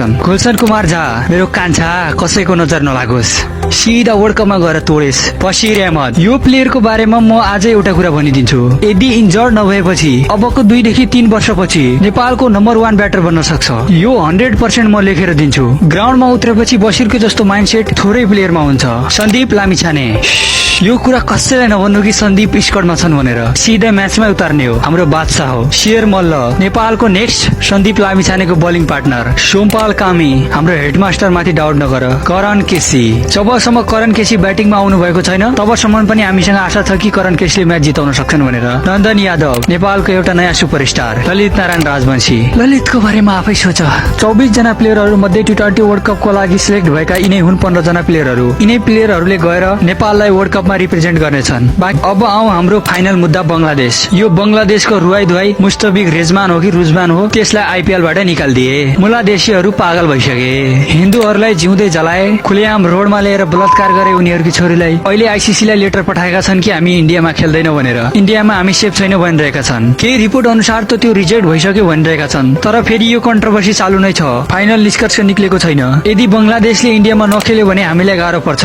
गुलशन कुमार झा मेरो कान्छा कसैको नजर नलागोस्, सिधा वर्ल्ड कपमा गएर तोडेस्। बशीर अहमद, यो प्लेयरको बारेमा म आजै एउटा कुरा भनिदिन्छु, यदि इन्जर्ड नभएपछि अबको 2 देखि 3 वर्षपछि नेपालको नम्बर 1 ब्याटर बन्न सक्छ। यो 100% म लेखेर दिन्छु। ग्राउन्डमा उत्रेपछि बशीरको जस्तो माइन्डसेट थोरै प्लेयरमा हुन्छ। सन्दीप लामिछाने, यो कुरा कसैलाई नभन्नु कि सन्दीप स्क्वाडमा छन् भनेर, सिधै म्याचमै उतार्ने हो। हाम्रो बादशाह हो। शेर मल्ल, नेपालको नेक्स्ट सन्दीप लामिछानेको बलिङ पार्टनर। सोमपाल कामी, हाम्रो हेडमास्टर माथि डाउट नगर। करण केसी, जबसम्म करण केसी ब्याटिङमा आउनु भएको छैन तबसम्म पनि हामीसँग आशा छ कि करण केसीले म्याच जिताउन सक्छन् भनेर। नन्दन यादव, नेपालको एउटा नयाँ सुपरस्टार। ललित नारायण राजवंशी, ललितको बारेमा आफै सोच। 24 जना प्लेयरहरू मध्ये T20 वर्ल्ड कपको लागि सिलेक्ट भएका यिनै हुन् 15 जना प्लेयरहरू। यिनै प्लेयरहरूले गएर नेपाललाई वर्ल्ड कपमा रिप्रेजेन्ट गर्नेछन्। अब आऊ हाम्रो फाइनल मुद्दा बंगलादेश। यो बंगलादेशको रुवाई धुवाई मुस्तफिक रेजमान हो कि रुजमान हो, त्यसलाई आइपीएल बाट निकालिदिए। मुलादेशीहरू पागल भइसके। हिन्दूहरूलाई जिउँदै जलाए, खुलेआम रोडमा लिएर बलात्कार गरे उनीहरूकी छोरीलाई। अहिले आईसीसीलाई लेटर पठाएका छन् कि हामी इन्डियामा खेल्दैनौं भनेर। इन्डियामा हामी सेफ छैनौं भनिरहेका छन्। केही रिपोर्ट अनुसार त त्यो रिजेक्ट भइसक्यो भनिरहेका छन्। तर फेरि यो कन्ट्रोभर्सी चालु नै छ, फाइनल निष्कर्ष निक्लेको छैन। यदि बंगलादेशले इन्डियामा नखेल्यो भने हामीलाई गाह्रो पर्छ।